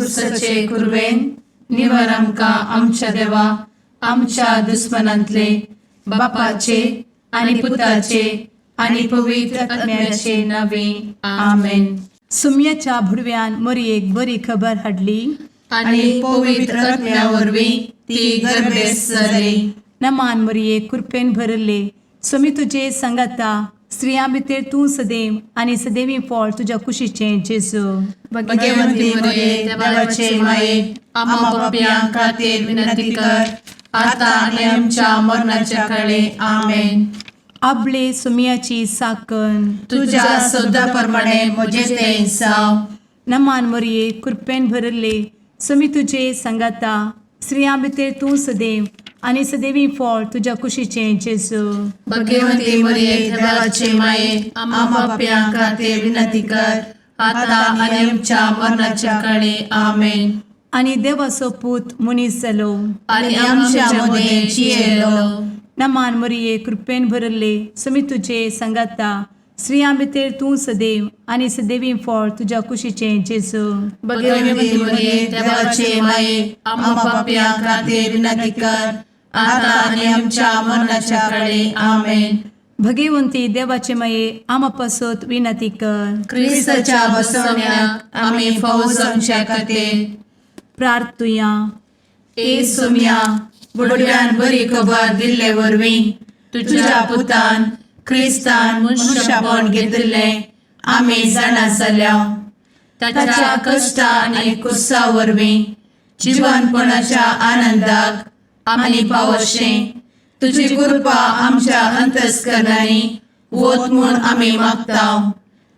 कुर्साचे कुरवेन निवर आमकां आमच्या देवा आमच्या दुस्मनांतले बापाचे आनी पुताचे आनी पवित्र आत्म्याचे नावे. आमेन. सुम्याच्या भुडव्यान मोरयेक बरी खबर हाडली. आनी पवित्र आत्म्या वरवीं ती गर्भेस्त जाली. नमान मोरये, कृपेन भरले, स्वामी तुजे सांगाता, स्त्रियां भितर तूं सदैव आनी सदैवी फळ तुज्या कुशीचें जेजू. भगवंती मरिये, देवाचे माये, आम्हा पापयां खातीर विनंती कर, आता आनी आमच्या मरणाच्या काळी. आमेन. आबले सुम्याची साकन. तुझ्या शब्दा प्रमाणे म्हजे ते जावं. नमान मोरये, कृपेन भरले, स्वामी तुजे सांगाता, स्त्रियां भितर तूं सदैव आनी सदैवी फळ तुज्या कुशीचें जेजू. भगवंती मरिये, देवाचे माये, आम्हा पापयां खातीर विनंती कर, आता आनी आमच्या मरणाच्या काळी. आमेन. आनी देवाचो पूत मनीस जालो आनी आमच्या मदें जियेलो. नमान मोरये, कृपेन भरले, स्वामी तुजे सांगाता, स्त्रियां भितर तूं सदैव आनी सदैवी फळ तुज्या कुशीचें जेजू. भगवंती मरिये, देवाचे माये, आम्हा पापयां खातीर विनंती कर, आता आनी आमच्या मरणाच्या काळी. आमेन. भगवंती देवाचे माये, आमा पासत विनंती कर. क्रिस्ताच्या बसवण्याक आमी फावो जावच्या खातीर प्रार्थुया. ए सोम्या, बुडव्यान बरी खबर दिल्ले वरवीं तुझ्या पुतान क्रिस्तान मनुष्यपण घेतिल्लें आमी जाणा जाल्या. ताच्या कश्टा आनी कुर्सा वरवीं जिवनपणाच्या आनंदाक आमी पावशें तुजी कृपा आमच्या अंतस्करणांनी वत म्हूण आमी मागता,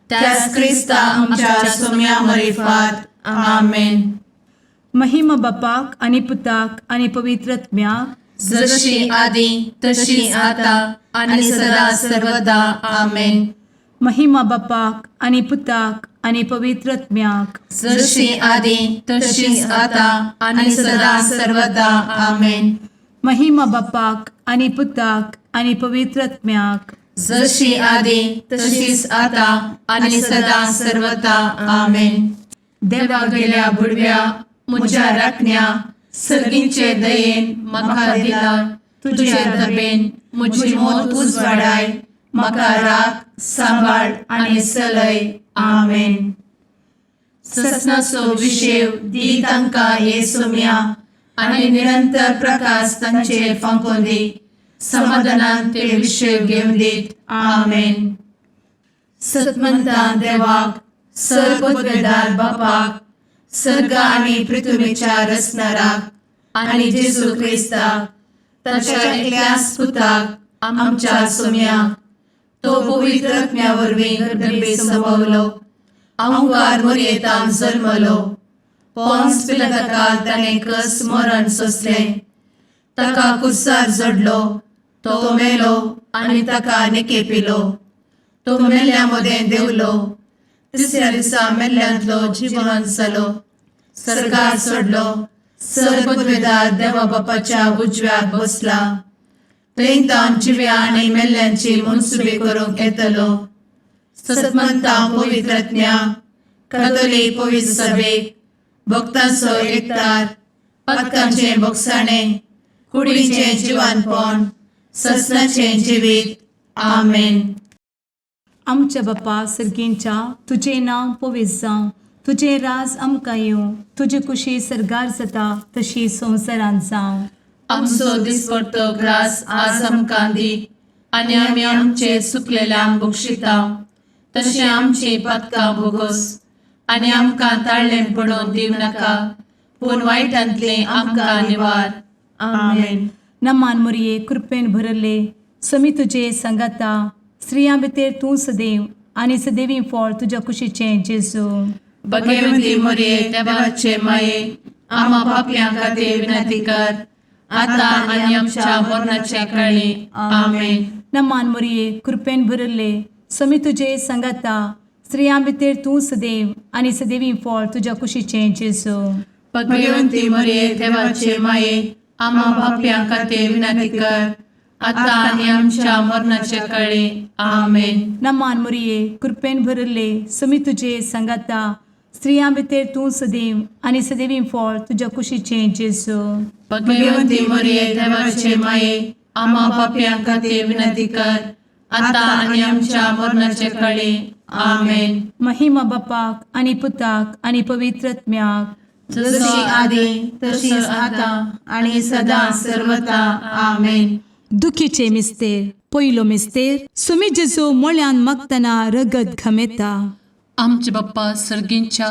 त्याच क्रिस्ता आमच्या सोम्या मरिफात. आमेन. महिमा बापाक आनी पुताक आनी पवित्र आत्म्याक. जशी आदी तशी आता आणि सदा सर्वदा. आमेन. महिमा बापाक आनी पुताक आनी पवित्र आत्म्याक. जशी आदी तशीच आता आणि सदा सर्वदा. आमेन. महिमा बापाक आनी पुताक आनी पवित्र आत्म्याक. जशी आदी तशीच आता आणि सदा सर्वदा. आमेन. देवा गेल्या बुडव्या म्हज्या राखण्या, सर्गींचे दयेन म्हाका दिला तुझे दबेन म्हजी मोत उजवाडाय, म्हाका राख, सांबाळ आनी चलय. आमेन. ससनाचो विशेव दी तांकां हे सोम्या आनी निरंतर प्रकाश तांचेर फांकोवन दी, समाधानान ते विशेव घेवन दीत. आमेन. सतमंतान देवाक, सर्वपदवेदार बापाक, सर्ग आनी पृथ्वीच्या रचणाराक आनी जेजू क्रिस्ताक ताच्या एकल्याच पुताक आमच्या सोम्याक, तो पवित्र आत्म्या वरवीं गर्भे संभवलो, अंकार मोरयेतान जल्मलो, पोन्स पिलाताकाल ताणें कस मरण सोंसलें, ताका कुर्सार जडलो, तो मेलो आनी ताका निकेपिलो, तो मेल्ल्या मदें देंवलो, तिसऱ्या दिसा मेल्ल्यांतलो जिवन जालो, सर्गार चडलो, सर्वपदवेदार देवा बापाच्या उजव्याक बसला, थंय तावन जिव्या आनी मेल्ल्यांची मनसुबी करूंक येतलो. सतमंता पवित्र आत्म्या, कथोलीक पवित्र सभेक, भक्तांचो एकतार, पातकांचें भोगसाणें, कुडीचें जिवानपण, ससनाचें जिवीत. आमेन. आमच्या बापा सर्गींच्या, तुजें नांव पवित्र जावं, तुजें राज आमकां येवं, तुजी कुशी सर्गार जाता तशी संवसारांत जावं. आमचो दिसपडतो ग्रास आज आमकां दी आनी आमी आमचे चुकलेल्यांक बक्षिता तशें आमची पातकां भोगोस आनी आमकां ताळ्ळें पडोवन दिवं नाका, पूण वायटांतलें आमकां निवार. आमेन. नमान मोरये, कृपेन भरले, समी तुजे सांगाता, स्त्रियां भितर तूं सदैव आनी सदैवी फळ तुज्या कुशीचें जेजू. भगवती मोरये, देवाचे माये, आम्हा पापयां खातीर विनंती कर, आता आनी आमच्या मरणाच्या काळी. आमेन. नमान मोरये, कृपेन भरले, समी तुजे सांगाता, स्त्रियां भितर तूं सदैव आनी सदैवी फळ तुज्या कुशीचें जेजू. भगवती मोरये, देवाचे माये, आम्हा पापयां खातीर विनंती कर, आता आनी आमच्या मरणाच्या काळी. आमेन. नमान मोरये, कृपेन भरले, समी तुजे सांगाता, स्त्रियां भितर तूं सदैव आनी सदैवी फळ तुज्या कुशीचें जेजू. भगवंती मरिये, देवाचे माये, आम्हा पापयां खातीर विनंती कर, आता आनी आमच्या मरणाचे कळी. आमेन. महिमा बापाक आनी पुताक आनी पवित्र आत्म्याक. जशी आदी तशीच आता आणि सदा सर्वता. आमेन. दुखीचे मिस्तेर. पयलो मिस्तेर, सुमी जेजू मोळ्यान मागतना रगत घमेता. आमचे बाप्पा सर्गींच्या,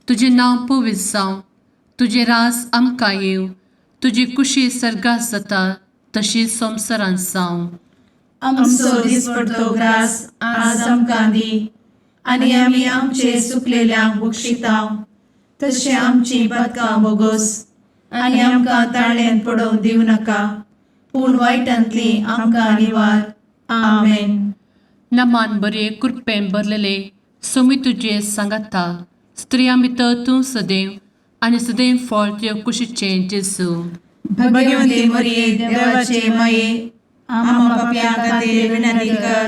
तुजें नांव पवित्र जावं, तुजें रास आमकां येवं, तुजी कुशी सर्गात जाता तशी संवसारांत जावं. आमचो दिसपडतो ग्रास आज आमकां दी आनी आमी आमचे सुकलेल्यांक बक्षितांव तशें आमची पदकां बोगोस आनी आमकां ताळ्यान पडोवंक दिवं नाका, पूण वायटांतली आमकां निवार. आमेन. नमान बरे, कृपेन भरलेले, सोमी तुजे सांगाता, स्त्रियां भितर तूं सदैव आनी सदैव फळ तुजे कुशीचें जेजू. भगवंती मरिये, देवाचे माये, आम्हा पापयां खातीर विनंती कर,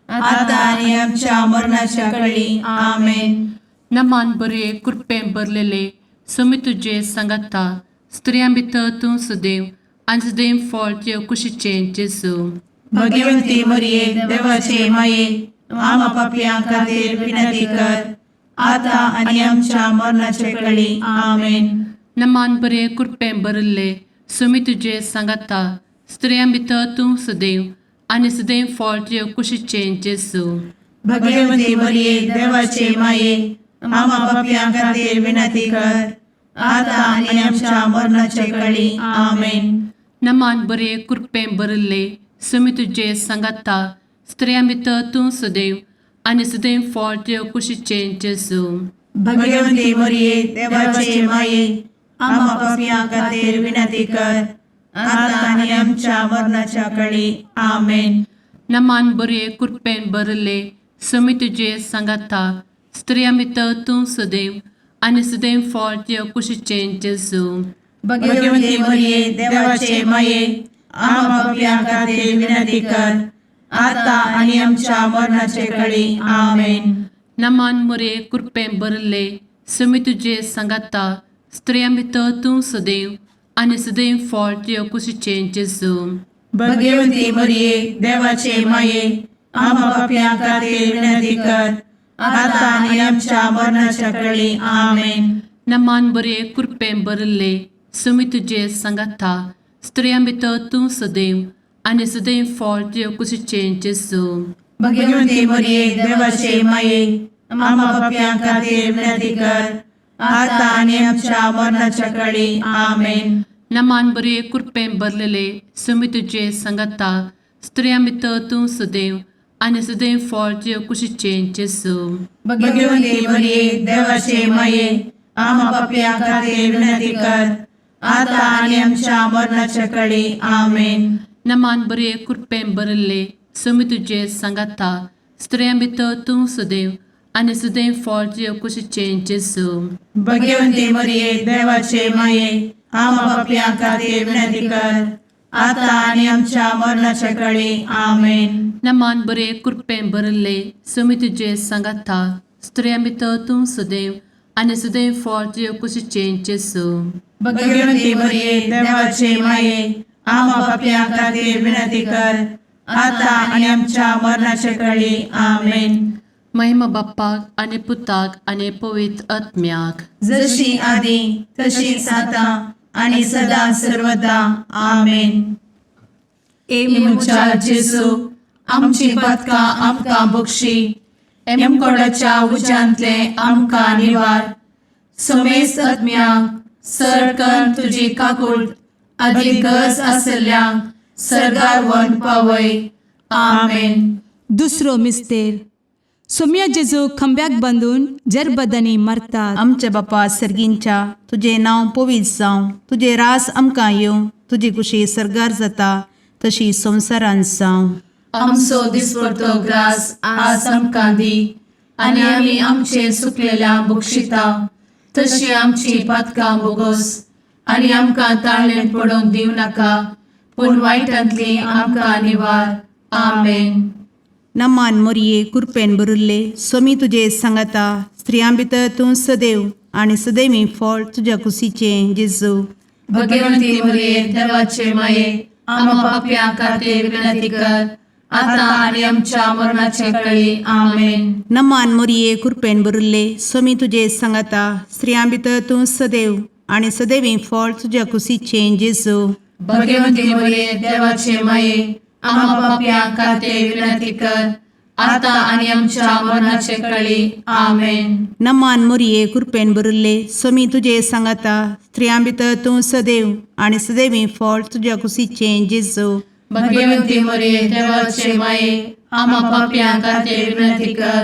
आता आनी आमच्या मरणाच्या कळी. आमेन. नमान बरे, कृपेन भरलेले, सोमी तुजे सांगाता, स्त्रियां भितर तूं सदैव आनी सदैव फळ तुजे कुशीचें जेजू. भगवंती मरिये, देवाचे माये, आम्हा पापयां खातीर विनंती कर, आता आनी आमच्या मरणाचे कळी. आमेन. नमान बरे, कृपेन भरिल्ले, सुमी तुजे सांगाता, स्त्रियां भितर तूं सदैव आनी सदैव फळ तुजे कुशीचें जेजू. भगवंती मरिये, देवाचे माये, आम्हा पापयां खातीर विनंती कर, आता आनी आमच्या मरणाचे कळी. आमेन. नमान बरे, कृपेन भरिल्ले, सुमी तुजे सांगाता, स्त्रियां भितर तूं सदैव आनी सदैव फळ तुजे कुशीचें जेजू. भगवंती मरिये, देवाचे माये, आम्हा पापयां खातीर विनंती कर, आता आनी आमच्या मरणाच्या कळी. आमेन. नमान बरे, कृपेन भरिल्ले, सुमी तुजे सांगाता, स्त्रियां भितर तूं सदैव आनी सदैव फळ तुजे कुशीचें जेजू. भगवंती मरिये, देवाचे माये, आम्हा पापयां खातीर विनंती कर, आता आनी आमच्या मरणाचे कळी. आमेन. नमान मुरे, कृपेन भरिल्ले, सुमी तुजे सांगाता, स्त्रियां भितर तूं सदैव आनी सदैव फळ तुजे कुशीचें जेजू. भगवंती मरिये, देवाचे माये, आम्हा पापयां खातीर विनंती कर, आता आनी आमच्या मरणाच्या कळी. आमेन. नमान बरे, कृपेन भरिल्ले, सुमी तुजे सांगाता, स्त्रियां भितर तूं सदैव आनी सदैव फळ तुजे कुशीचें जेजू. भगवंती मरिये, देवाचे माये, आम्हा पापयां खातीर विनंती कर, आता आनी आमच्या मरणाच्या कळी. आमेन. नमान बरे, कृपेन भरलेले, सुमी तुजे सांगाता, स्त्रियां भितर तूं सदैव आनी सदैव फळ तुजे कुशीचें जेजू. भगवंती मरिये, देवाचे माये, आम्हा पापयां खातीर विनंती कर, आता आनी आमच्या मरणाच्या कळी. आमेन. नमान बरे, कृपेन भरिल्ले, सुमी तुजे सांगाता, स्त्रियां भितर तूं सदैव आनी सदैव फळ तुजे कुशीचें जेजू. भगवंती मरिये, देवाचे माये, आम्हा पापयां खातीर विनंती कर, आता आनी आमच्या मरणाच्या कळी. आमेन. नमान बरे, कृपेन भरिल्ले, सुमी तुजे सांगाता, स्त्रियां भितर तूं सदैव आनी सदैव फळ तुजे कुशीचें जेजू. भगवंती मरिये, देवाचे माये, आम्हा पापयां खातीर विनंती कर, आता आनी आमच्या मरणाच्या कळी. आमेन. महिमा बाप्पाक आनी पुताक आनी पवित्र आत्म्याक. जशी आदी तशीच आता आणि सदा सर्वदा. आमेन. ए म्हज्या जेजू, आमची पदकां आमकां बक्षी, एमकोडाच्या उज्यांतले आमकां निवार, समेस्त आत्म्यांक सरकन तुजी काकूळ आदी गरज आसल्ल्यांक सर्गार वन पावय. आमेन. दुसरो मिस्तेर, सोम्या जेजू खांब्याक बांदून जरबदांनी मारतात. आमच्या बापा सर्गींच्या, तुजें नांव पवित्र जावं, तुजें रास आमकां येवं, तुजी कुशी सर्गार जाता तशी संवसारांत जावं. आमचो दिसपडतो ग्रास आज आमकां दी आनी आमी आमचे सुकलेल्या बक्षिता तशी आमची पातकां बोगोस आनी आमकां ताळ्ळें पडोवंक दिवं नाका, पूण वायटांतली आमकां निवार. आमेन. नमान मोरये, कुरपेन भरिल्ले, स्वामी तुजे सांगाता, स्त्रियां भितर तूं सदैव आनी सदैवी फळ तुज्या कुशीचें जेजू. भगवंती मरिये देवाचे माये, आम्हा पापयां खातीर विनंती कर, आता आनी आमच्या मरणाचे कळी. आमेन. नमान मोरये, कृपेन भरिल्ले, स्वामी तुजे सांगाता. स्त्रियां भितर तूं सदैव आनी सदैवी फळ तुज्या कुशीचें जेजू. भगवंती मरिये देवाचे माये, आम्हा पापयां खातीर विनंती कर, आता आनी आमच्या मरणाचे कळी. आमेन. नमान मोरये, कृपेन भरिल्ले, स्वामी तुजे सांगाता. स्त्रियां भितर तूं सदैव आनी सदैवी फळ तुज्या कुशीचें जेजू. भगवंती मरिये देवाचे माये, आम्हा पापयां खातीर विनंती कर,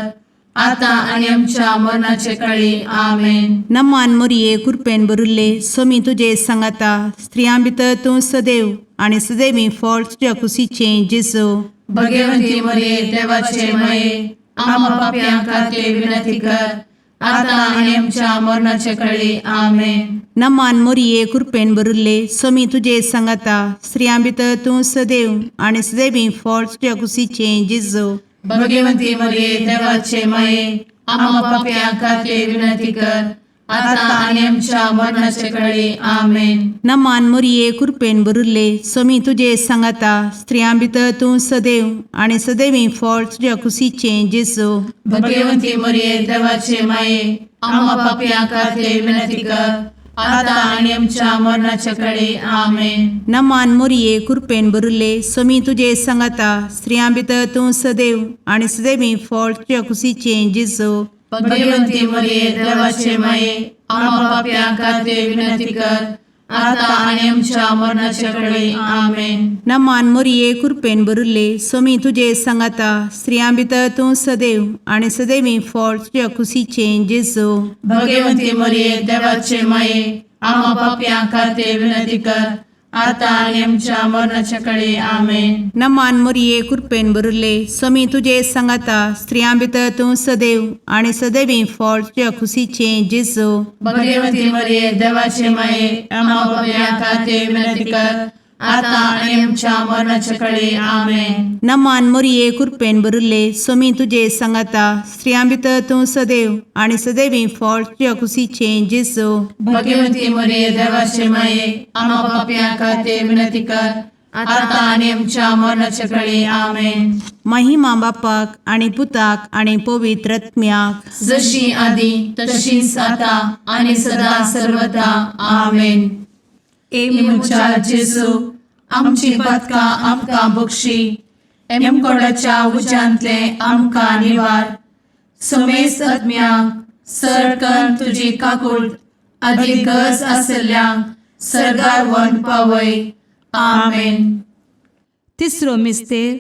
आता आनी आमच्या मरणाचे कळी. आमेन. नमान मोरये, कृपेन भरिल्ले, स्वामी तुजे सांगाता. स्त्रियां भितर तूं सदैव आनी सदैवी फळ तुज्या कुशीचें जेजू. भगवंती मरिये देवाचे माये, आम्हा पापयां खातीर विनंती कर, आता आनी आमच्या मरणाचे कळी. आमेन. नमान मोरये, कृपेन भरिल्ले, स्वामी तुजे सांगाता. स्त्रियां भितर तूं सदैव आनी सदैवी फळ तुज्या कुशीचें जेजू. भगवंती मरिये देवाचे माये, आम्हा पापयां खातीर विनंती कर, आता आनी आमच्या मरणाचे कळी. आमेन. नमान मोरये, कृपेन भरिल्ले, स्वामी तुजे सांगाता. स्त्रियां भितर तूं सदैव आनी सदैवी फळ तुज्या कुशीचें जेजू. भगवंती मरिये देवाचे माये, आम्हा पापयां खातीर विनंती कर, आता आनी आमच्या मरणाचे कळी. आमेन. नमान मोरये, कृपेन भरिल्ले, स्वामी तुजे सांगाता. स्त्रियां भितर तूं सदैव आनी सदैवी फळ तुज्या कुशीचें जेजू. भगवंती मरिये देवाचे माये, आम्हा पापयां खातीर विनंती कर, आता आनी आमच्या मरणाचे कळी. आमेन. नमान मोरये, कृपेन भरिल्ले, स्वामी तुजे सांगाता. स्त्रियां भितर तूं सदैव आनी सदैवी फळ तुज्या कुशीचें जेजू. भगवंती मरिये देवाचे माये, आम्हा पापयां खातीर विनंती कर, आता आनी आमच्या मरणाच्या कळी. आमेन. नमान मोरये, कृपेन भरिल्ले, स्वामी तुजे सांगाता. स्त्रियां भितर तूं सदैव आनी सदैवी फळ तुज्या कुशीचें जेजू. भगवंती मरिये देवाचे माये, आम्हा पापयां खातीर विनंती कर, आता आनी आमच्या मरणाच्या कळी. आमेन. नमान मोरये, कृपेन भरिल्ले, स्वामी तुजे सांगाता. स्त्रियां भितर तूं सदैव आनी सदैवी फळ तुज्या कुशीचें जेजू. भगवंती मरिये देवाचे माये, आम्हा पापयां खातीर विनंती कर, आता आनी आमच्या मरणाच्या कळी. आमेन. महिमा बापाक आनी पुताक आनी पवित्र आत्म्याक, जशी आदी तशीच आता आनी सदा सर्वदा. आमेन. ए म्हज्या जेजू, आमची पातकां आमकां बक्षी, एमकोडाच्या उज्यांतले आमकां निवार, समेस्त आत्म्यांक सरकन तुजी काकूट आदी गरज आसल्ल्यांक सर्गार व्हरून पावय. आमेन. तिसरो मिस्तेर,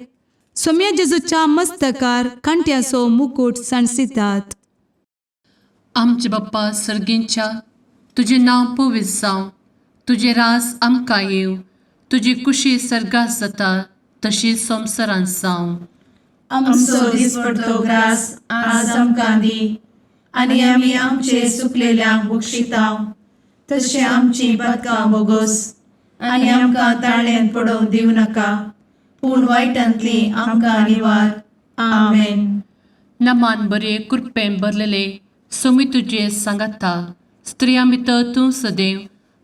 सोम्या जेजूच्या मस्तकार कांट्याचो मुकूट सांडसितात. आमचे बाप्पा सर्गींच्या, तुजें नांव पवित्र जावं, तुजें राज आमकां येवं, तुजी कुशी सर्गात जाता तशी संवसारांत जावं. आमचो दिसपडतो ग्रास आज आमकां दी, आनी आमी आमचे सुकलेल्यांक बक्षितांव, तशें आमची पातकां बोगोस, आनी आमकां ताळ्यांत पडोवंक दिवं नाका, पूण वायटांतली आमकां निवार. आमेन. नमान बरे, कृपेन भरलेले, स्वामी तुजे सांगाता. स्त्रियां भितर तूं सदैव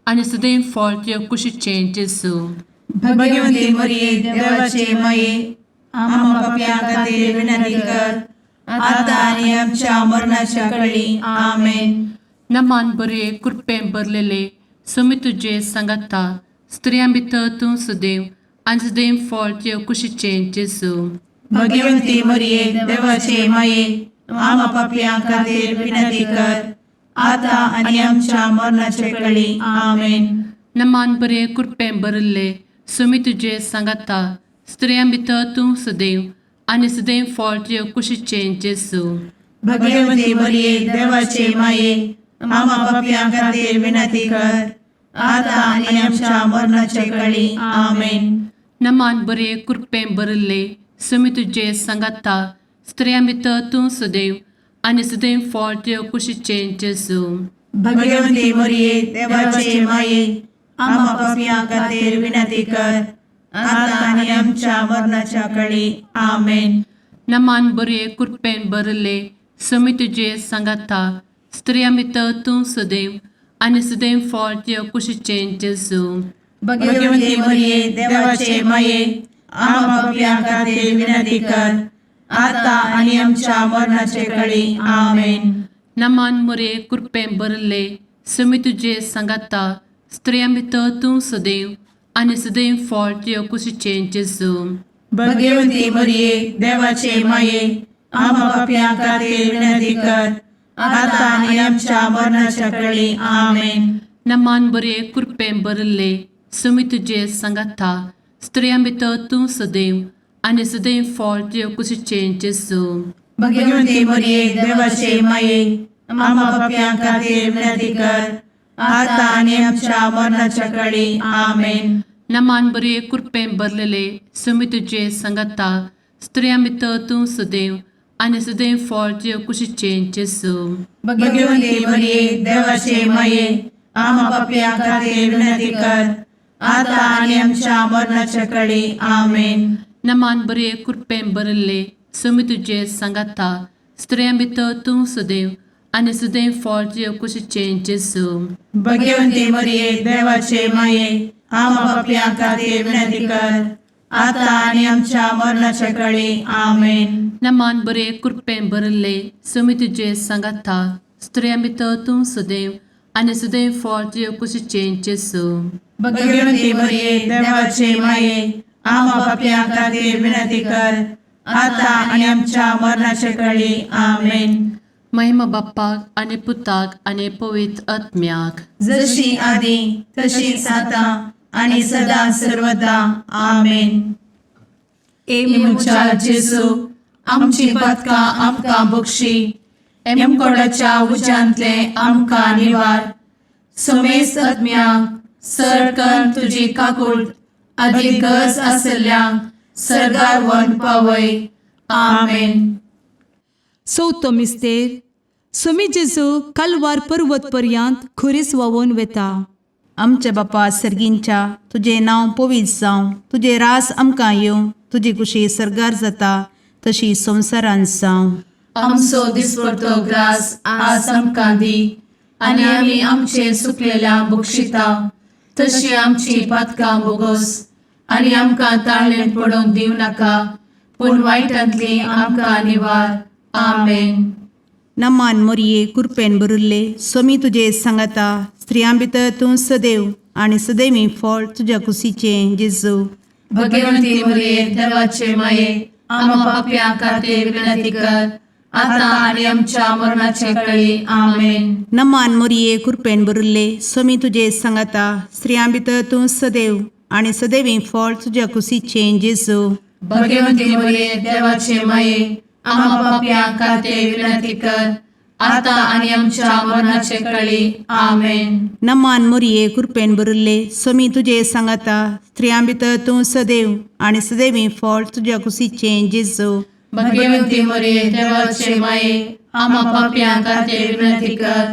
आनी सदैव फळ तुजे कुशीचें जेजू. भगवंती मरिये देवाचे माये, आम्हा पापयां खातीर विनंती कर, आता आनी आमच्या मरणाच्या कळी. आमेन. नमान बरे, कृपेन भरलेले, स्वामी तुजे सांगाता. स्त्रियां भितर तूं सदैव आनी सदैव फळ तुजे कुशीचें जेजू. भगवंती मरिये देवाचे माये, आम्हा पापयां खातीर विनंती कर, आता आनी आमच्या मरणाच्या कळी. आमेन. नमान बरे, कृपेन भरिल्ले, स्वामी तुजे सांगाता. स्त्रियां भितर तूं सदैव आनी सदैव फळ तुजे कुशीचें जेजू. भगवंती मरिये देवाचे माये, आम्हा पापयां खातीर विनंती कर, आता आनी आमच्या मरणाच्या कळी. आमेन. नमान बरे, कृपेन भरिल्ले, स्वामी तुजे सांगाता. स्त्रियां भितर तूं सदैव आनी सदैव फळ तुजे कुशीचें जेजू. भगवंती मरिये देवाचे माये, आम्हा पापयां खातीर विनंती कर, आता आनी आमच्या मरणाच्या कळी. आमेन. नमान बरे, कृपेन भरिल्ले, समी तुजे सांगाता स्त्रियां भितर तूं सदैव आनी सदैव फळ तुज्या कुशीचें जेजू. भगवती मरिये, देवाचे माये, आम्हा पापयां खातीर विनंती कर, आता आनी आमच्या मरणाचे कळी. आमेन. नमान मुरे कृपें भरले समी तुजे सांगाता स्त्रियां भितर तूं सदैव आनी सदैव फळ तुज्या कुशीचें जेजू. भगवती मरिये, देवाचे माये, आम्हा पापयां खातीर विनंती कर, आता आनी आमच्या मरणाच्या कळी. आमेन. नमान बरे कृपें भरले समी तुजे सांगाता स्त्रियां भितर तूं सदैव आनी सदैव फळ तुज्या कुशीचें जेजू. भगवती मरिये, देवाचे माये, आम्हा पापयां खातीर विनंती कर, आता आनी आमच्या मरणाच्या कळी. आमेन. नमान बरे कृपें भरलेले समी तुजे सांगाता स्त्रियां भितर तूं सदैव आनी सदैव फळ तुज्या कुशीचें जेजू. भगवती मरिये, देवाचे माये, आम्हा पापयां खातीर विनंती कर, आता आनी आमच्या मरणाच्या कळी. आमेन. नमान बरे कृपें भरले समी तुजे सांगाता स्त्रियां भितर तूं सदैव आनी सदैव फळ तुज्या कुशीचें जेजू. भगवती मरिये, देवाचे माये, आम्हा पापयां खातीर विनंती कर, आता आनी आमच्या मरणाच्या कळी. आमेन. नमान बरे कृपें भरले समी तुजे सांगाता स्त्रियां भितर तूं सदैव आनी सदैव फळ तुज्या कुशीचें जेजू. भगवती मरिये, देवाचे माये, आम्हा पापयां खातीर विनंती कर, आता आनी आमच्या मरणाच्या कळी. आमेन. महिमा बाप्पाक आनी पुताक आनी पवित्र आत्म्याक. जशी आदी तशीच आता आणि सदा सर्वदा. आमेन. ए म्हज्या जेजू, आमची पातकां आमकां बक्षी, एमकोडाच्या उज्यांतले आमकां निवार, समेस्त आत्म्यांक सरकन तुजी काकूळ आदी गरज आसल्ल्यांक सर्गार व्हरून पावय. आमेन. चवथो मिस्तेर. सोमी जेजू कालवार पर्वत पर्यंत खुरीस व्हांवून वेता. आमच्या बापा सर्गींच्या, तुजें नांव पवित्र जावं, तुजें रास आमकां येवं, तुजी कुशी सर्गार जाता तशी संवसारांत जावं. आमचो दिसपडतो ग्रास आज आमकां दी आनी आमी आमचे सुकलेल्या बक्षिता तशी आमची पातकां बोगोस आनी आमकां ताळणेंत पडोवंक दिवं नाका, पूण वायटांतली आमकां निवार. आमेन. नमान मोरये, कुरपेन भरिल्ले, सोमी तुजे सांगाता, स्त्रियां भितर तूं सदैव आनी सदैवी फळ तुज्या कुशीचें जेजू. भगवंती मरिये, देवाचे माये, आम्हा पापयां खातीर विनंती कर, आता आनी आमच्या मरणाचे कळी. आमेन. नमान मोरये, कुरपेन भरिल्ले, सोमी तुजे सांगाता, स्त्रियां भितर तूं सदैव आनी सदैवी फळ तुज्या कुशीचें जेजू. भगवंती मरिये, देवाचे माये, आम्हा पापयां खातीर विनंती कर, आता आनी आमच्या मरणाचे कळी. आमेन. नमान मोरये, कुरपेन भरिल्ले, सोमी तुजे सांगाता, स्त्रियां भितर तूं सदैव आनी सदैवी फळ तुज्या कुशीचें जेजू. भगवंती मरिये, देवाचे माये, आम्हा पापयां खातीर विनंती कर,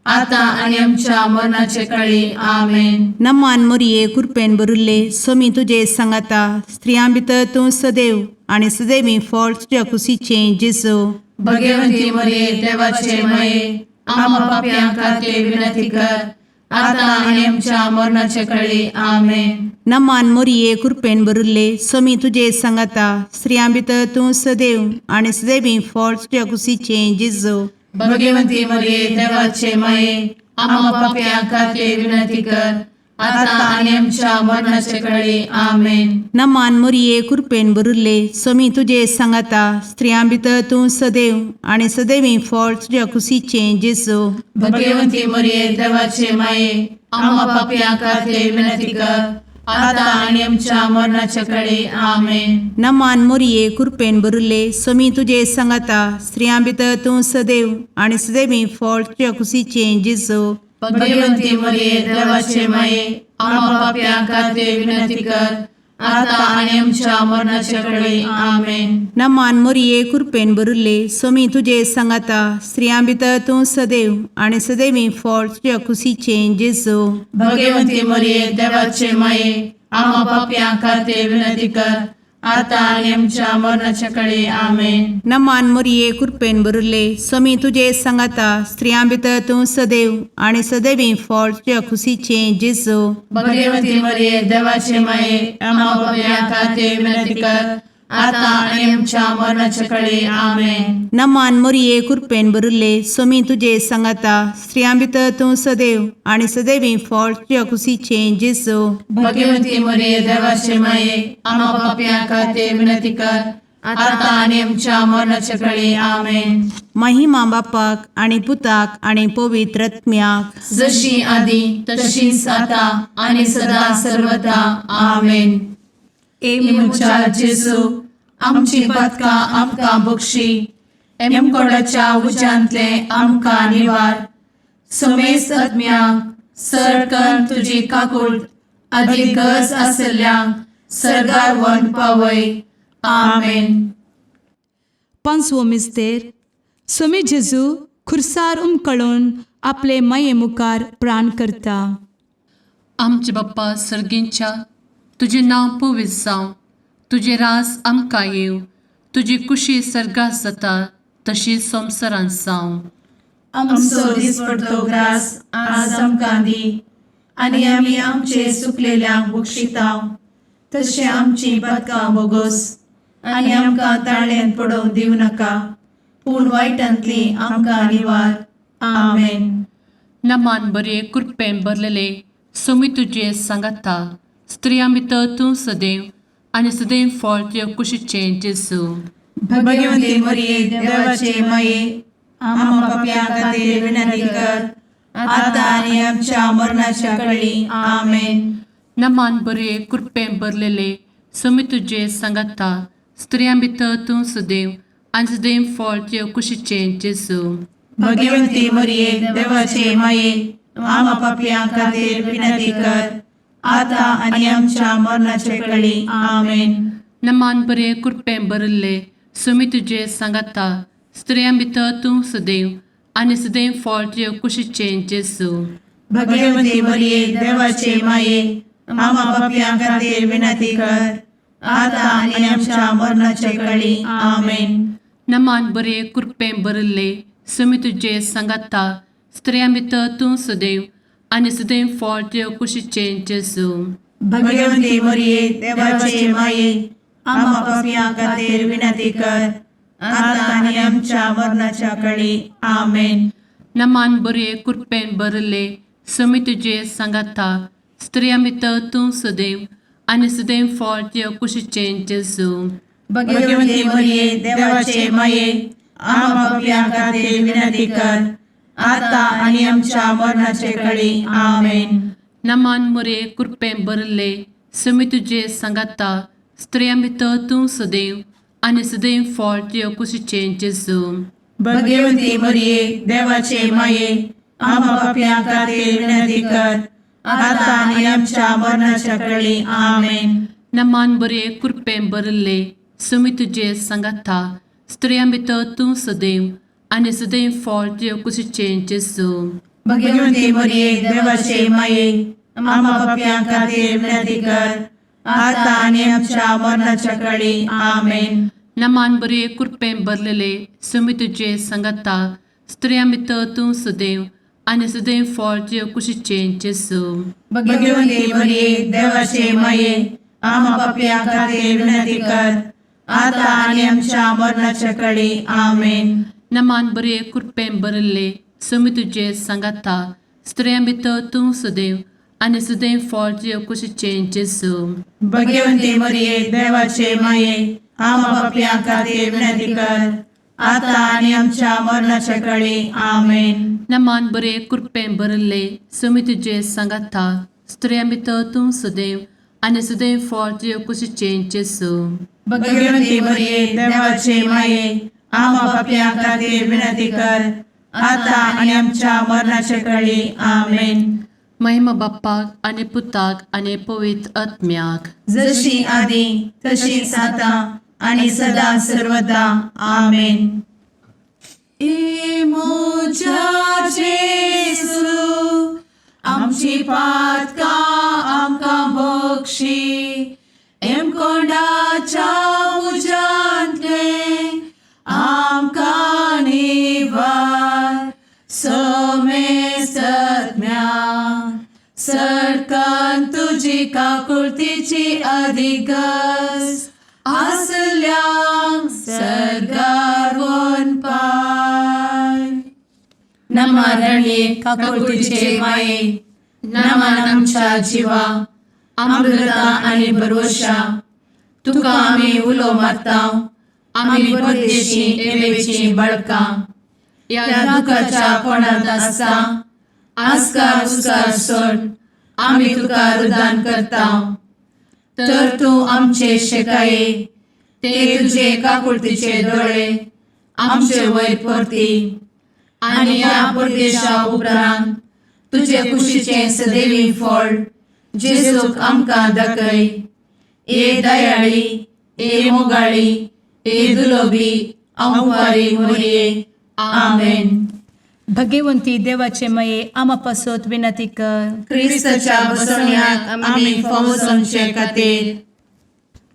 आता आनी आमच्या मरणाचे कळी. आमेन. नमान मोरये, कुरपेन भरिल्ले, सोमी तुजे सांगाता, स्त्रियां भितर तूं सदैव आनी सदैवी फळ तुज्या कुशीचें जेजू. भगवंती मरिये, देवाचे माये, आम्हा पापयां खातीर विनंती कर, आता आनी आमच्या मरणाचे कळी. आमेन. नमान मोरये, कुरपेन भरिल्ले, सोमी तुजे सांगाता, स्त्रियां भितर तूं सदैव आनी सदैवी फळ तुज्या कुशीचें जेजू. भगवंती मरिये, देवाचे माये, आम्हा पापयां खातीर विनंती कर, आता आनी आमच्या मरणाचे कळी. आमेन. नमान मोरये, कुरपेन भरिल्ले, सोमी तुजे सांगाता, स्त्रियां भितर तूं सदैव आनी सदैवी फळ तुज्या कुशीचें जेजू. भगवंती मरिये, देवाचे माये, आम्हा पापयां खातीर विनंती कर, आता आनी आमच्या मरणाचे कळी. आमेन. नमान मोरये, कुरपेन भरिल्ले, सोमी तुजे सांगाता, स्त्रियां भितर तूं सदैव आनी सदैवी फळ तुज्या कुशीचें जेजू. भगवंती मरिये, देवाचे माये, आम्हा पापयां खातीर विनंती कर, आता आनी आमच्या मरणाचे कळी. आमेन. नमान मोरये, कुरपेन भरिल्ले, सोमी तुजे सांगाता, स्त्रियां भितर तूं सदैव आनी सदैवी फळ तुज्या कुशीचें जेजू. भगवंती मरिये, देवाचे माये, आम्हा पापयां खातीर विनंती कर, आतां आनी आमच्या मरणाच्या कडे आमेन. नमान मोरये कृपेन भरिल्ले, स्वामी तुजे सांगाता, स्त्रियां भितर तूं सदैव आनी सदैवी फळ तुज्या खुशीचें जेजू. भगवती मरिये, देवाचे माये, आम्हा पापयां खातीर विनंती कर, आतां आनी आमच्या मरणाच्या कडे आमेन. नमान मोरये कृपेन भरिल्ले, स्वामी तुजे सांगाता, स्त्रियां भितर तूं सदैव आनी सदैवी फळ तुज्या खुशीचें जेजू. भगवती मरिये, देवाचे माये, आम्हा पापयां खातीर विनंती कर, आतां आनी आमच्या मरणाच्या कडे आमेन. महिमा बापाक आनी पुताक आनी पवित्र आत्म्याक. जशी आदी तशीच आता आणि सदा सर्वदा आमेन. ए म्हज्या जेजू, आमची पातकां आमकां बक्षी, एमकोडाच्या उज्यांतले आमकां निवार, समेस्त आत्म्यांक सरकन तुजी काकूळ आदी गरज आसल्ल्यांक सरगार वन पावय. आमेन. पांचवो मिस्तेर. स्वामी जेजू खुर्सार उमकळून आपले माये मुखार प्राण करता. आमचे बाप्पा सर्गींच्या, तुजें नांव पवित्र जावं, तुजें रास आमकां येवं, तुजी कुशी सर्गात जाता तशी संवसारांत जावं. आमचो दिसपडतो ग्रास आज आमकां दी, आनी आमी आमचे सुकलेल्यांक बक्षितांव, तशें आमची पातकां बोगोस, आनी आमकां ताळ्यान पडोवंक दिवं नाका, पूण वायटांतली आमकां निवार. आमेन. नमान बरे कृपेन भरलेले, स्वामी तुजे सांगाता, स्त्रियां भितर तूं सदैव आनी सदैव फळ तुज्या कुशीचें जेजू. भगवती मरिये, देवाचे माये, आम्हा पापयां खातीर विनंती कर, आतां आनी आमच्या मरणाच्या कळी. आमेन. नमान बरे कृपेन भरलेले, स्वामी तुजे सांगाता, स्त्रियां भितर तूं सदैव आनी सदैव फळ तुज्या कुशीचें जेजू. भगवती मरिये, देवाचे माये, आम्हा पापयां खातीर विनंती कर, आतां आनी आमच्या मरणाचे कळी. आमेन. नमान बरे कृपेन भरिल्ले, स्वामी तुजे सांगाता, स्त्रियां भितर तूं सदैव आनी सदैव फळ तुज्या कुशीचें जेजू. भगवती मरिये, देवाचे माये, आम्हा पापयां खातीर विनंती कर, आतां आनी आमच्या मरणाचे कळी. आमेन. नमान बरे कृपेन भरिल्ले, स्वामी तुजे सांगाता, स्त्रियां भितर तूं सदैव आनी सदैव फळ तुज्या कुशीचें जेजू. भगवती मरिये, देवाचे माये, आम्हा पापयां खातीर विनंती कर, आतां आनी आमच्या मरणाच्या कळी. आमेन. नमान बरे कृपेन भरिल्ले, स्वामी तुजे सांगाता, स्त्रियां भितर तूं सदैव आनी सदैव फळ तुज्या कुशीचें जेजू. भगवती मरिये, देवाचे माये, आम्हा पापयां खातीर विनंती कर, आतां आनी आमच्या मरणाचे कळी. आमेन. नमान मोरे कृपेन भरिल्ले, स्वामी तुजे सांगाता, स्त्रियां भितर तूं सदैव आनी सदैव फळ तुज्या कुशीचें जेजू. भगवती मरिये, देवाचे माये, आम्हा पापयां खातीर विनंती कर, आतां आनी आमच्या मरणाच्या कळी. आमेन. नमान बरे कृपेन भरिल्ले, स्वामी तुजे सांगाता, स्त्रियां भितर तूं सदैव आनी सदैव फळ तुज्या कुशीचें जेजू. भगवती मरिये, देवाचे माये, आम्हा पापयां खातीर विनंती कर, आतां आनी आमच्या मरणाच्या कळी. आमेन. नमान बरे कृपेन भरलेले, स्वामी तुजे सांगाता, स्त्रियां भितर तूं सदैव आनी सदैव फळ तुज्या कुशीचें जेजू. भगवती मरिये, देवाचे माये, आम्हा पापयां खातीर विनंती कर, आतां आनी आमच्या मरणाच्या कळी. आमेन. नमान बरे कृपेन भरिल्ले, स्वामी तुजे सांगाता, स्त्रियां भितर तूं सदैव आनी सदैव फळ तुज्या कुशीचें जेजू. भगवती मरिये, देवाचे माये, आम्हा पापयां खातीर विनंती कर, आतां आनी आमच्या मरणाच्या कळी. आमेन. नमान बरे कृपेन भरिल्ले, स्वामी तुजे सांगाता, स्त्रियां भितर तूं सदैव आनी सदैव फळ तुज्या कुशीचें जेजू. भगवती मरिये, देवाचे माये, आम्हा पापयां खातीर विनंती कर, आतां आनी आमच्या मरणाच्या कळी. आमेन. महिमा बाप्पाक आनी पुताक आनी पवित्र आत्म्याक. जशी आदी तशीच आतां आणि सदा सर्वदा. आमेन. ए म्हज्या जेजू, आमची पातकां आमकां बक्षी, एमकोंडाच्या तुजी काकुळतीची अधिगस आसल्यांक सर्गार पाय. नमरणे काकुळतीचे माये, नमन आमच्या जिवा, अमृता आनी भरवशा, तुका आमी उलो मारता. आमी परदेशी एवेची बळकां ह्या दुखाच्या कोणांत आसता. आस्कार उस्कार सोड आमी तुका रुदान करता, तर तूं आमचे शेकाये ते तुजे काकुळतीचे दोळे आमचे वयर परती आनी ह्या परदेशा उपरांत तुजे कुशीचें सदैवी फळ जेजूक आमकां दाखय. ए दयाळी, ए मोगाळी, ए दुलोबी अंवारी मोरये, आमेन. भगवंती देवाचे मये, आमा पासत विनंती कर. क्रिस्ताच्या बसवण्याक आमी फावो जावचे खातीर.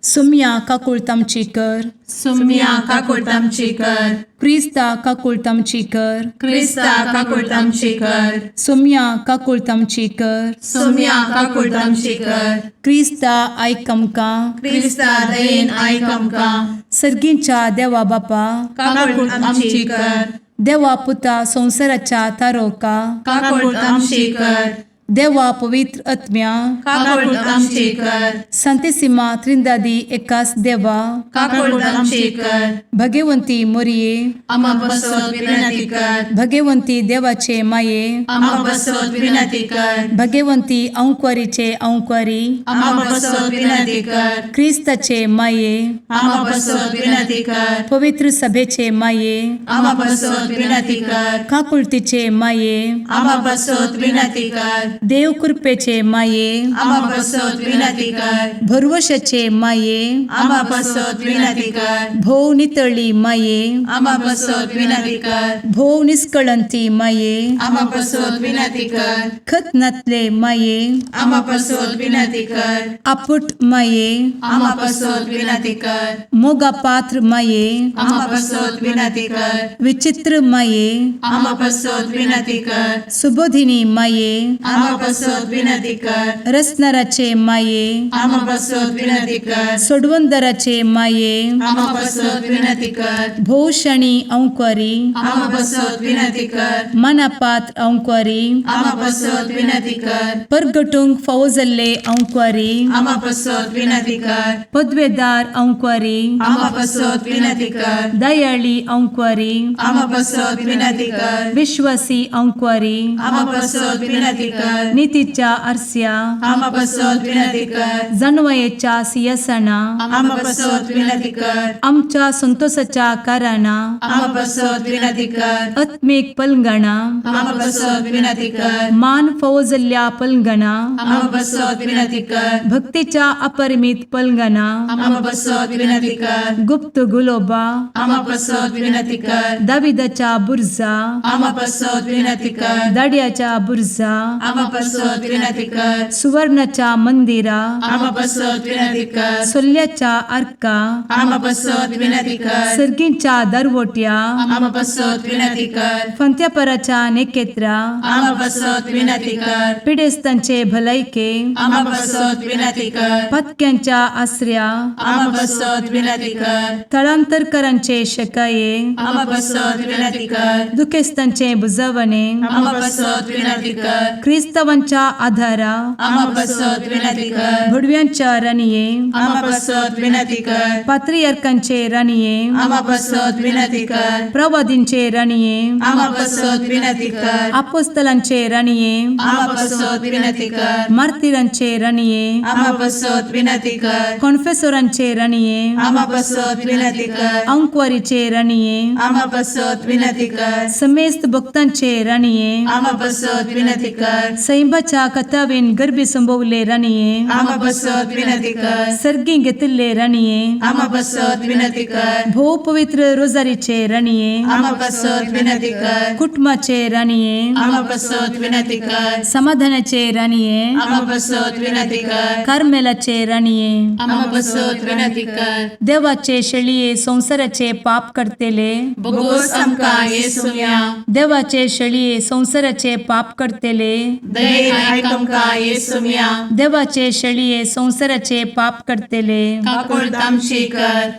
सुम्या काकुळत आमची कर. सुम्या काकुळट आमची कर. क्रिस्ता काकुळत आमची कर. क्रिस्ता काकुळट आमची कर. सुम्या काकुळत आमची कर. सुम्या काकुळट आमची कर. क्रिस्ता आयक आमकां. क्रिस्ता दयेन आयक आमकां. सर्गींच्या देवा बापा, काकुळट आमची कर. देवा पुता संवसाराच्या तारोका, काकुळट आमची कर. देवा पवित्र आत्म्या, काकुळट आमची कर. संतेसिमा त्रिंदादी एकास देवा, काकुळट आमची कर. भगवंती मोरये, आमा बसत विनंती कर. भगवंती देवाचे माये, आमा बसत विनंती कर. भगवंती अंक्वारीचे अंक्वारी, आमा बसत विनंती कर. क्रिस्ताचे माये, आमा बसत विनंती कर. पवित्र सभेचे माये, आमा बसत विनंती कर. काकुळतीचे माये, आमा बसत विनंती कर. देव कृपेचे माये, आमा बसत विनंती कर. भरवशाचे माये, आमा बसत विनंती कर. भोव नितळी माये, आमा बसत विनंती कर. भोव निष्कळंती माये, आमा बसत विनंती कर. खत नातले माये, आमा बसत विनंती कर. आपुट माये, आमा बसत विनंती कर. मोगा पात्र माये, आमा बसत विनंती कर. विचित्र माये, आमा बसत विनंती कर. सुबोधिनी माये, आमा बसत विनंती कर. रसनाराचे माये, आमा बसत विनंती कर. सोडवंदराचे माये, आमा बसत विनंती कर. भोवशणी अंक्वारी, आमा बसत विनंती कर. मनापात्र अंक्वारी, आमा बसत विनंती कर. परगटूंक फावो जाल्ले अंक्वारी, आमा बसत विनंती कर. पदवेदार अंक्वारी, आमा बसत विनंती कर. दयाळी अंक्वारी, आमा बसत विनंती कर. विश्वासी अंक्वारी, आमा बसत विनंती कर. नितीच्या आरस्या, आमा बसत विनंती कर. जानवयेच्या सियासना, आमा बसत विनंती कर. आमच्या संतोषाच्या कारणा, आमा बसत विनंती कर. आत्मीक पलंगणा, आमा बसत विनंती कर. मान फावो जाल्ल्या पलंगणा, आमा बसत विनंती कर. भक्तीच्या अपरिमित पलंगणा, आमा बसत विनंती कर. गुप्त गुलोबा, आमा बसत विनंती कर. दाविदाच्या बुर्जा, आमा बसत विनंती कर. दाड्याच्या बुर्जा, आमा बसत विनंती कर. सुवर्णाच्या मंदिरा, आमा बसत विनंती कर. सोल्ल्याच्या आर्का, आमा बसत विनंती कर. सर्गींच्या दरवट्या, आमा बसत विनंती कर. फंत्यापराच्या नेकेत्रा, आमा बसत विनंती कर. पिडेस्तांचे भलायके, आमा बसत विनंती कर. पत्क्यांच्या आसऱ्या, आमा बसत विनंती कर. थळांतरकरांचे शकाये, आमा बसत विनंती कर. दुखेस्तांचे बुजवणे, आमा बसत विनंती कर. क्रिस्तावांच्या आधारा, आमा बसत विनंती कर. भुडव्यांच्या राणये, आमा बसत विनंती कर. पात्रियार्कांचे राणये, आमा बसत विनंती कर. प्रवादींचे राणये, आमा बसत विनंती कर. आपोस्तलांचे राणये, आमा बसत विनंती कर. मार्तिरांचे राणये, आमा बसत विनंती कर. कॉन्फेसोरांचे राणये, आमा बसत विनंती कर. अंक्वारीचे राणये, आमा बसत विनंती कर. समेस्त भक्तांचे राणये, आमा बसत विनंती कर. सैंबाच्या कथावेन गर्भी संभवले राणये, आमा बसत विनंती कर. सर्गी घेतिल्ले राणये, आमा बसत विनंती कर. भोव पवित्र रोजारीचे राणये, आमा बसत विनंती कर. कुटुंबाचे राणये, आमा बसत विनंती कर. समाधानाचे राणये, आमा बसत विनंती कर. कार्मेलाचे राणये, आमा बसत विनंती कर. देवाचे शेळये संवसाराचे पाप करतेले, बोगोस आमकां येसुया. देवाचे शेळये संवसाराचे पाप करतेले, दयेन आयक आमकां येसुम्या. देवाचे शेळये संवसाराचे पाप करतले, काकुळट आमची कर.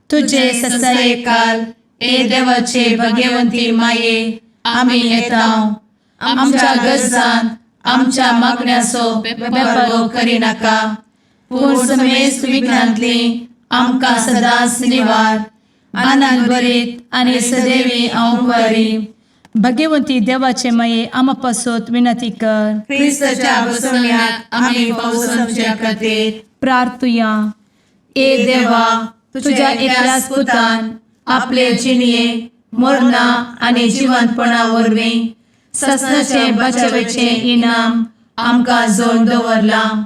तुझे तुझे ससाये ससायकाल ए देवाचे भगवंती माये, आमी येता आमच्या गरजान आमच्या मागण्याचो बेपर्वो करिनाका, पूण समेस्त विघ्नांतली आमकां सदांच निवार. आनंद भरीत आनी सदैवी हांव भगवंती देवाचे माये, आमा पासत विनंती कर. क्रिस्ताच्या बसवण्याक आमी पावसाच्या खातीर. प्रार्थुया. ए देवा, तुझ्या एकल्याच पुतान आपले जिणये मरणा आनी जिवंतपणा वरवीं ससनाचे बचावेचें इनाम आमकां जोड दवरलां.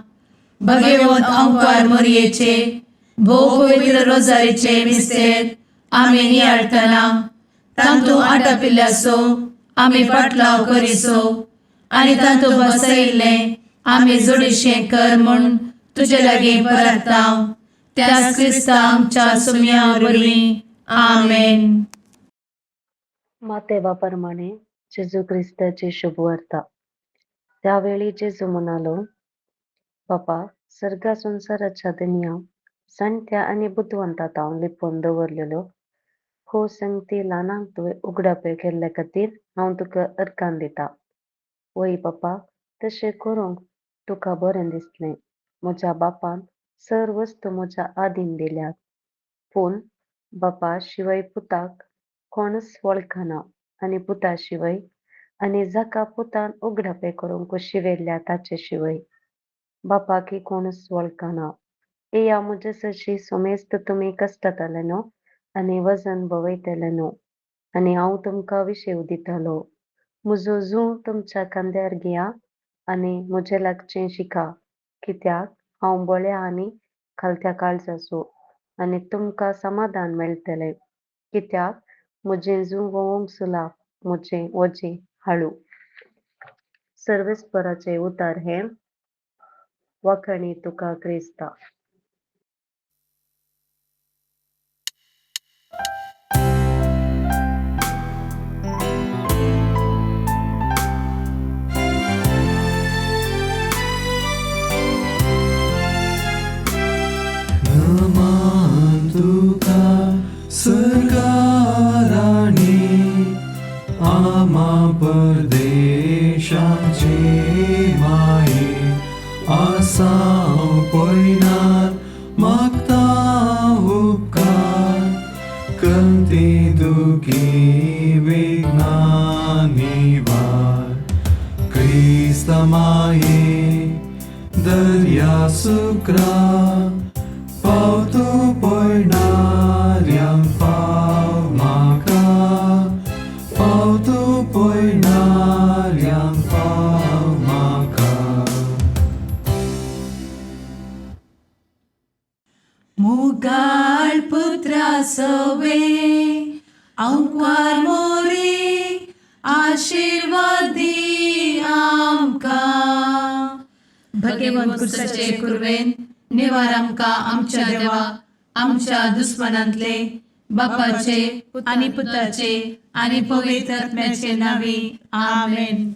भगवंत अंकार मोरयेचे भोव पवित्र रोजारीचे मिस्तेर आमी नियाळटना तांतू आटापिल्ल्याचो आमी पाटलाव करिसो आनी तांतू बसयिल्लें आमी जोडीशें कर म्हूण तुजे लागीं परताव, त्याच क्रिस्ता आमच्या सुम्या वरवीं. आमेन. मातेवा प्रमाणे जेजू क्रिस्ताची शुभवार्ता. त्यावेळी जेजू म्हणालो, बापा, सर्गा संवसाराच्या दनया जाणट्या आनी बुदवंता तावन लिपोवन दवरलेल्यो हो संगती ल्हानांक तुवें उगडापें केल्ले खातीर हांव तुका अर्कान दिता. वय बापा, तशें करूंक तुका बरें दिसलें. म्हज्या बापान सर वस्तू म्हज्या आदीन दिल्यात, पूण बापा शिवाय पुताक कोणूच वळखना आनी पुता शिवाय आनी जाका पुतान उगडापें करूंक कुशिवेल्ल्या ताचे शिवाय बापाकी कोणूच वळखना. येया म्हजे सरशी समेस्त तुमी कश्टताले न्हू आनी वजन भोंवयतले न्हू, आनी हांव तुमकां विशेव दितलो. म्हजो जूं तुमच्या खांद्यार घेया आनी म्हजे लागचें शिका, कित्याक हांव बळ्या आनी खालत्या काळजाचो, आनी तुमकां समाधान मेळटलें, कित्याक म्हजें जूं वोवंक सुलाप, म्हजें वजें हाळू. सर्वेस्पराचें उतार हें. वाखाणी तुका क्रिस्ता. नमन तुका सर्गाराणी, आमा परदेशाचे माये, आसाव पयनार मागता उपकार, कंती दुखी विघ्ना निवार. क्रिस्ता माये दर्या सुक्रा, पावतो पयणाऱ्यांक पाव म्हाका, पावतो पयणाऱ्यांक पाव म्हाका. मुगाळ पुत्रा सवे अंकार मोरे, आशिर्वादी आमकां. भगवंत कुर्साचे कुर्वेन निवार आमकां आमच्या देवा, आमच्या दुस्मनांतले, बापाचे आनी पुताचे आनी पवित्र आत्म्याचे नांवी. आमेन.